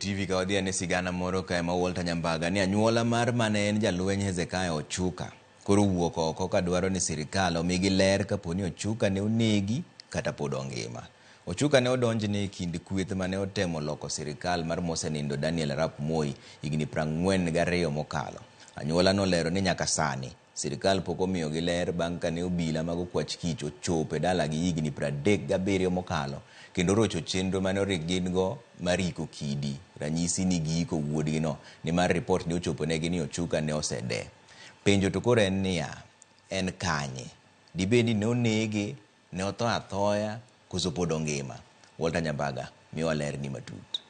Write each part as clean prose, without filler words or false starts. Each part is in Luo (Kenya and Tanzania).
TV ka wadhi ane sigana moro kae ma Walter Nyambaga ni anyuola mar mane en jalweny Hezekiah Ochuka koro owuok oko ka dwaro ni sirikal omigi ler kapo ni Ochuka ne onegi kata pod ongima. Ochuka ne odonjne e kind kweth mane otemo loko sirikal mar mosenindo Daniel Arap Moi higni 42 mokalo. Anyuola nolero ni nyaka sani sirikal pok omiyogi ler bang' kane obila mag okwach kich ochopo e dalagi higni 37 mokalo kendo rocho chenro mane orik gin go mar iko kidi ranyisi ni giiko wuodgino nimar ripot ne ochoponegi ni Ochuka ne osede. Penjo to koro en niya, en kanye? Dibed ni ne onege, ne otho athoya, koso pod ongima? Walter Nyambaga miyowa ler ni matut.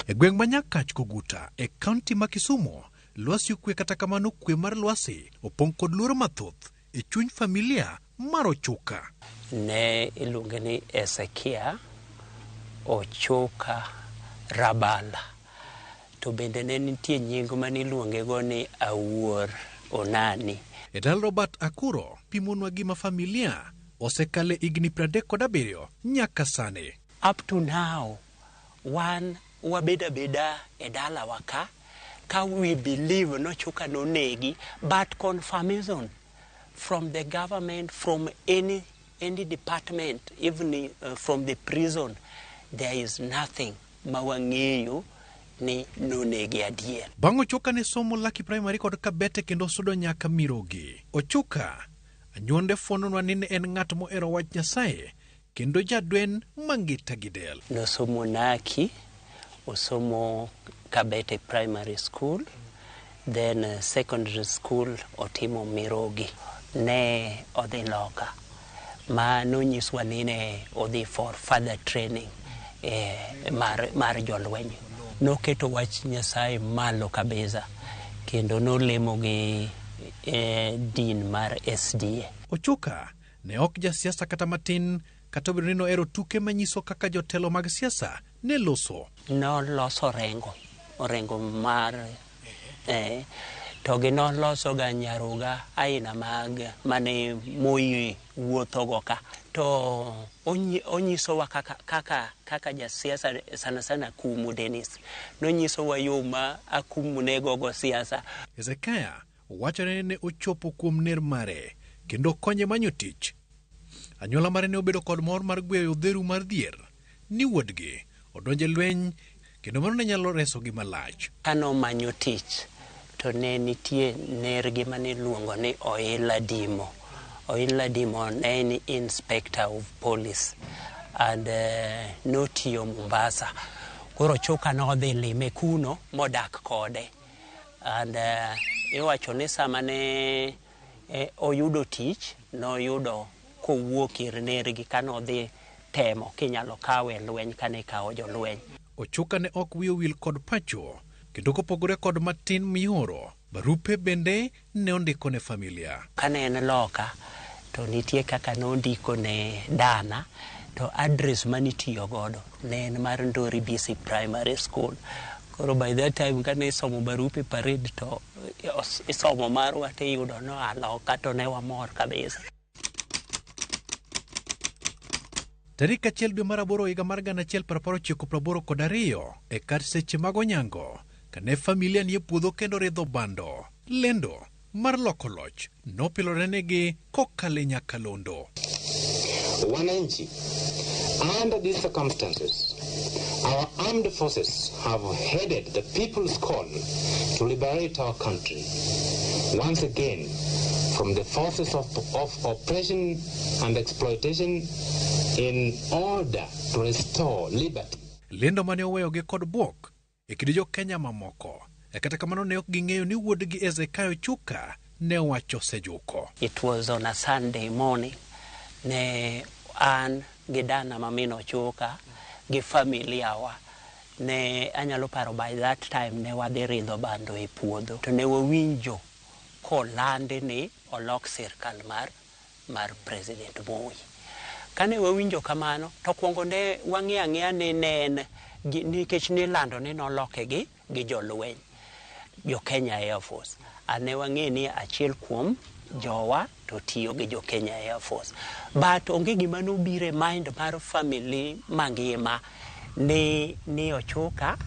E gweng' ma Nyakach Koguta e kaunti ma Kisumu, lwasi okwe kata kamano kwe mar lwasi opong' kod luoro mathoth e chuny familia mar Ochuka. Ne iluonge ni Hezekia Ochuka Rabala. To bende ne nitie nying mane iluongego ni Awuor Onani. E dala Robert Akuro pimonwa gima familia osekale higni 37 nyaka sani. Up to now, wan wabedo abeda e dalawa ka, ka we believe nochuka nonegi, but confirmation from the government, from any department, even from the prison, there is nothing ma wang'eyo ni nonegi adier. Bang' Ochuka ne somo Lucky Primary kod Kabete kendo sudo nyaka Mirogi. Ochuka, anyuonde fuononwa ni ne en ng'at mohero wach Nyasaye kendo jadwen mangita gi del. Nosomo Naki, osomo Kabete Primary School, then secondary school otimo Mirogi. Ne odhi loka ma nonyiswa ni ne odhi for further training mar jolweny. Noketo wach Nyasaye malo kabisa kendo nolemo gi din mar SDA. Ochuka ne ok jasiasa kata matin kata obedo ni nohero tuke manyiso kaka jotelo mag siasa ne loso. Noloso orengo, orengo mar to gi noloso ga nyaruga aina mag mane Moi wuothogo ka. To onyisowa kaka jasiasa sana sana Akumu Dennis. Nonyisowa yo ma Akumu ne gogo siasa. Hezekiah wachore ni ne ochopo kuom ner mare kendo konye manyo tich. Anyuola mare ne obedo kod mor mar gweyo odheru mar dhier ni wuodgi odonjo e lweny kendo mano ne nyalo resogi malach. Kanomanyo tich to ne nitie nergi mane iluongo ni Oila Dimo. Oila Dimo ne en inspector of police and notiyo Mombasa. Koro Ochuka nodhi lime kuno modak kode. And iwacho ni sama ne oyudo tich, noyudo kowuok ir nergi kanodhi temo kinyalo kawe e lweny kane ikawo jolweny. Ochuka ne ok wiye owil kod pacho kendo kopogore kod matin mioro, barupe bende ne ondiko ne familia. Kane en loka to nitie kaka nondiko ne dana to address manitiyo godo ne en mar Ndori BC Primary School. Koro by that time kane isomo barupe parade to isomo marwa tiyudo noa loka to ne wamor kabisa. Tarik 1 dwe mar aboro higa mar 1982 e kar seche mag onyango kane familia nie puodho kendo ridho bando. Lendo mar loko loch nopilore negi kokalo e nyakalondo. Wananchi, under these circumstances, our armed forces have heeded the people's call to liberate our country once again from the forces of oppression and exploitation in order to restore liberty. Lendo mane oweyogi kod bwok e kind jo-Kenya mamoko. E kata kamano ne ok ging'eyo ni wuodgi Hezekiah Ochuka ne owacho osejuko. It was on a Sunday morning. Ne an gi dana ma min Ochuka gi familia wa. Ne anyalo paro by that time ne wadhi ridho bando e puodho. To ne wawinjo kolandi ni olok sirkal mar mar President Moi. Kane wawinjo kamano, to kwongo ne wang'eyo ang'eya ni ne en nikech nilando ni noloke gi jolweny, jo Kenya Air Force. And ne wang'e ni achiel kuom jowa to tiyo gi jo Kenya Air Force. But onge gima nobiro e mind mar family mangima ni Ochuka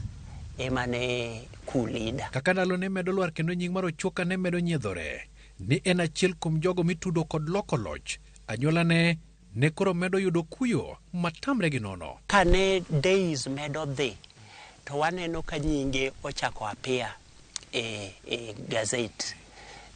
ema ne coup leader. Kaka ndalo ne medo lwar kendo nying mar Ochuka ne medo nyiedhore ni en achiel kuom jogo mitudo kod loko loch, anyuola ne koro medo yudo kuyo matamre gi nono. Kane days medo dhi, to waneno ka nyinge ochako appear e gazette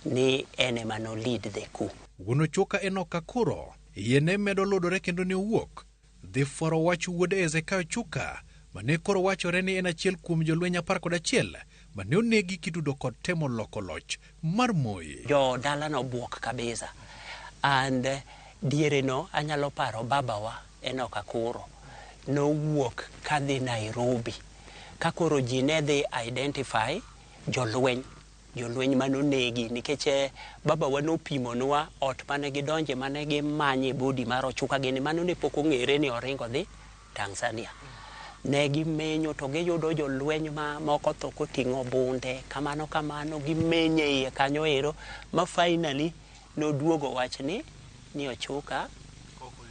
ni en ema no lead the coup. Wuon Ochuka Enoch Akuro iye ne medo ludore kendo ne owuok dhi fwaro wach wuode Hezekiah Ochuka mane koro wachore ni en achiel kuom jolweny 11 mane onegi kitudo kod temo loko loch mar Moi. Jo dala nobuok kabisa. And diere no anyalo paro babawa Enoch Akuro nowuok kadhi Nairobi ka koro ji ne dhi identify jolweny manonegi nikech babawa nopimonwa ot mane gidonje mane gimanye body mar Ochuka gini mano ne pok ong'ere ni oringo dhi Tanzania. Ne gimenyo to giyudo jolweny ma moko tho koting'o bunde kamano kamano gimenyo e iye kanyo ero ma finally noduogo wach ni Ochuka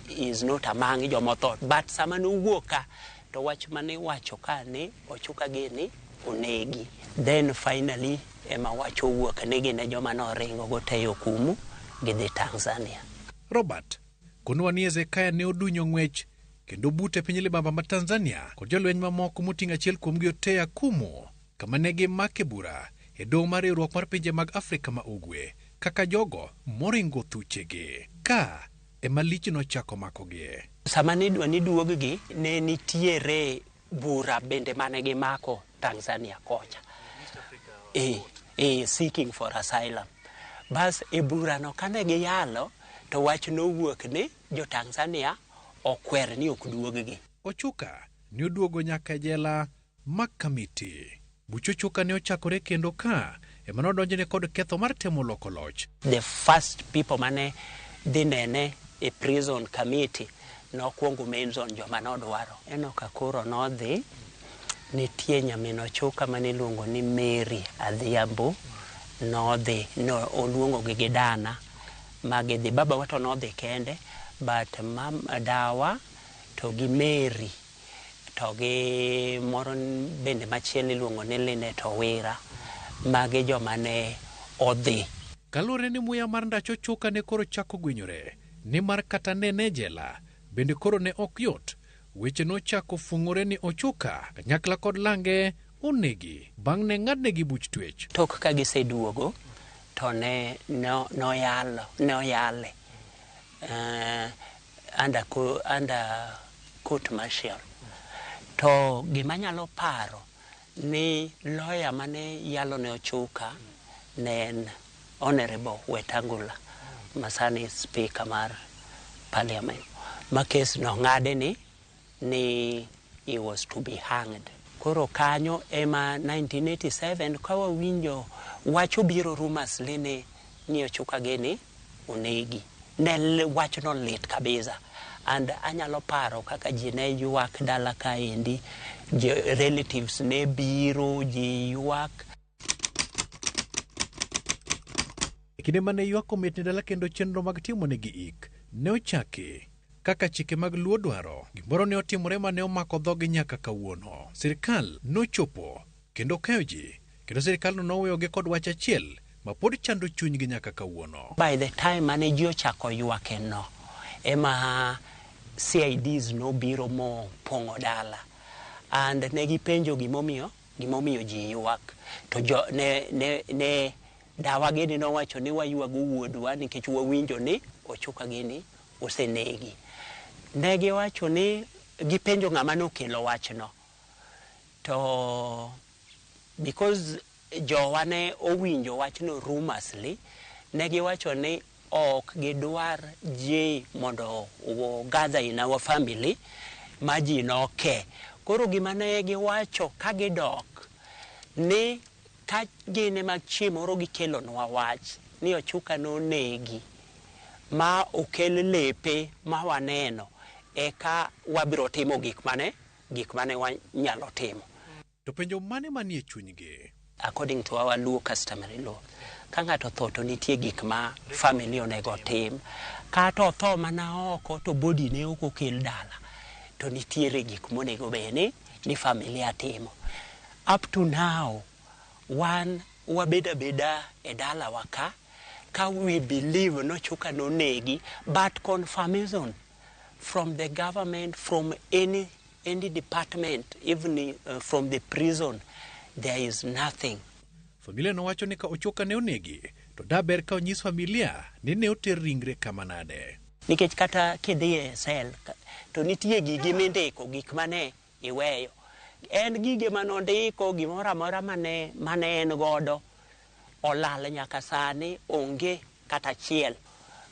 is not among jomotho. But sama nowuok ka to wach mane iwacho ka ni Ochuka gini onegi. Then finally ema wach owuok ni gin e joma noringo goteyo kumu gidhi Tanzania. Robert konowa ni Hezekiah ne odunyo ng'wech kendo bute piny libamba ma Tanzania kod jolweny mamoko moting'o achiel kuomgi Oteya Kumu kama ne gimake bura e doho mar riwruok mar pinje mag Afrika ma Ugwe kaka jogo moringo thuchegi. Ka ema lich nochako makogie. Sama nidwa ni duog-gi ne nitiere bura bende mane gimako Tanzania kocha. Seeking for asylum. Bas e burano kane giyalo to wach nowuok ni jo Tanzania okwer ni ok duog-gi. Ochuka ne oduogo nyaka e jela ma Kamiti. Buch Ochuka ne ochakore kendo ka ema nodonjne kod ketho mar temo loko loch. The first people mane dhi nene e prison committee nokwongo mention joma nodwaro. Enoch Akuro nodhi, nitie nyamin Ochuka mane iluongo ni Mary Adhiambo nodhi, no oluongo gi dana magidhi. Babawa to nodhi kende, but mam dawa to gi Mary to gi moro bende machielo iluongo ni Linet Owira. Magi joma ne odhi. Kaluwore ni muya mar ndach Ochuka ne koro chako gwenyore, nimar kata nene e jela bende koro ne ok yot. Weche nochako fung'ore ni Ochuka kanyakla kod lange onegi bang' ne ng'adnegi buch twech. Tok ka giseduogo to ne noyalo ne oyale under court martial. To gima anyalo paro ni lawyer mane yalo ne Ochuka ne en Honorable Wetangula masani speaker mar parliament. Ma kes no ng'ade ni he was to be hanged. Koro kanyo ema 1987 ka wawinjo wach obiro rumors ni Ochuka gini onegi. Ne wachno lit kabisa. And anyalo paro kaka ji ne ywak dala kaendi, relatives ne biro, ji ywak. E kinde mane ywak omit ne dala kendo chenro mag timo negi ik ne ochaki kaka chike mag Luo dwaro. Gimoro ne otimore mane omako dhogi nyaka kawuono. Sirkal nochopo kendo kayo ji, kendo sirkalno noweyogi kod wach achiel ma pod chando chunygi nyaka kawuono. By the time mane ji ochako ywake no, ema CIDs nobiro mopong'o dala. And ne gipenjo gimomiyo ji ywak. To jo, ne dawa gini nowacho ni waywago wuodwa nikech wawinjo ni Ochuka gini osenegi. Ne giwacho ni gipenjo ng'ama nokelo wachno. To because jowa ne owinjo wachno rumorsly, ne giwacho ni ok gidwar ji mondo gather in our family ma ji noke. Koro gima ne giwacho ka gidok ni ka gin ema chieng' moro gikelonwa wach ni Ochuka nonegi, Ma okel lepe ma waneno eka wabiro timo gik mane wanyalo timo. To penjo mane manie chunygi? According to our Luo customary law, ka ng'ato otho to nitie gik ma family onego tim. Kata otho mana oko to body ne ok okel dala, to nitiere gik monego bed ni familia timo. Up to now, wan wabedo abeda e dalawa ka we believe nochuka nonegi, but confirmation from the government, from any department, even from the prison, there is nothing. Familia nowacho ni ka Ochuka ne onegi, to daber ka onyis familia ni ne oter ringre kama nade. Nikech kata kidhi e cell to nitie gigi mindiko, gik mane iweyo. En gige manondiko, gimoro amora mane en godo olal nyaka sani, onge kata achiel.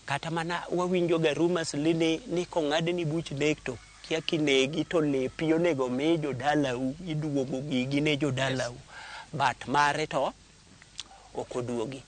Kata mana wawinjo ga rumors ni kong'adni buch nek to kia kinegi to lepi onego mi jodalau, iduogo gigi ne jodalau. But mare to ok oduogi.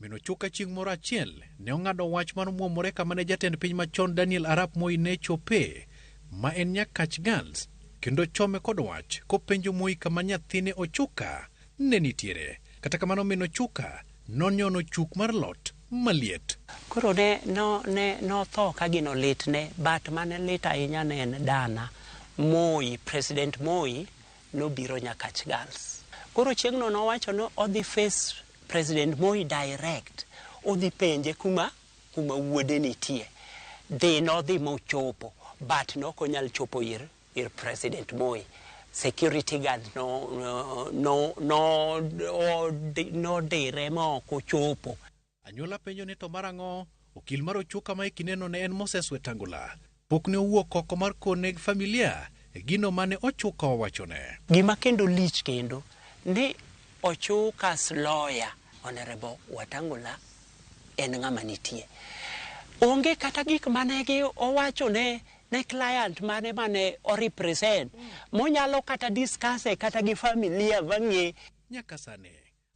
Min Ochuka chieng' moro achiel ne ong'ado wach mar muomore kama ne jatend piny machon Daniel Arap Moi ne chope, ma en Nyakach Girls, kendo chome kod wach kopenjo Moi kama nyathine Ochuka ne nitiere. Kata kamano, min Ochuka nonyono chuk mar lot maliet. Koro ne no ne notho ka gino litne, but mane lit ahinya ne en dana Moi, President Moi nobiro Nyakach Girls. Koro chieng'no nowacho ni odhi face President Moi direct, odhi penje kuma wuode nitie. Dhi nodhi mochopo, but nok onyal chopo ir President Moi. Security guard no nodire ma ok ochopo. Anyuola penjo ni to marang'o okil mar Ochuka ma e kindeno ne en Moses Wetangula pok ne owuok oko mar kone familia e gino mane Ochuka owachone. Gima kendo lich kendo ni Ochuka's lawyer, Honorable Wetangula, en ng'ama nitie. Onge kata gik mane gi owacho ne client mane o represent monyalo kata discuss e kata gi familia mang'e. Nyaka sani,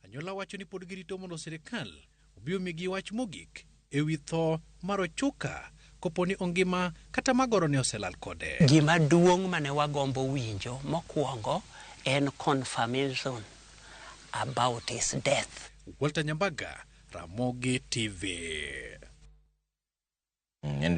anyuola wacho ni pod girito mondo sirikal obi omigi wach mogik e wi tho mar Ochuka kopo ni ongima kata magoro ne oselal kode. Gima duong' mane wagombo winjo mokwongo en confirmation about his death. Walter Nyambaga, Ramogi TV.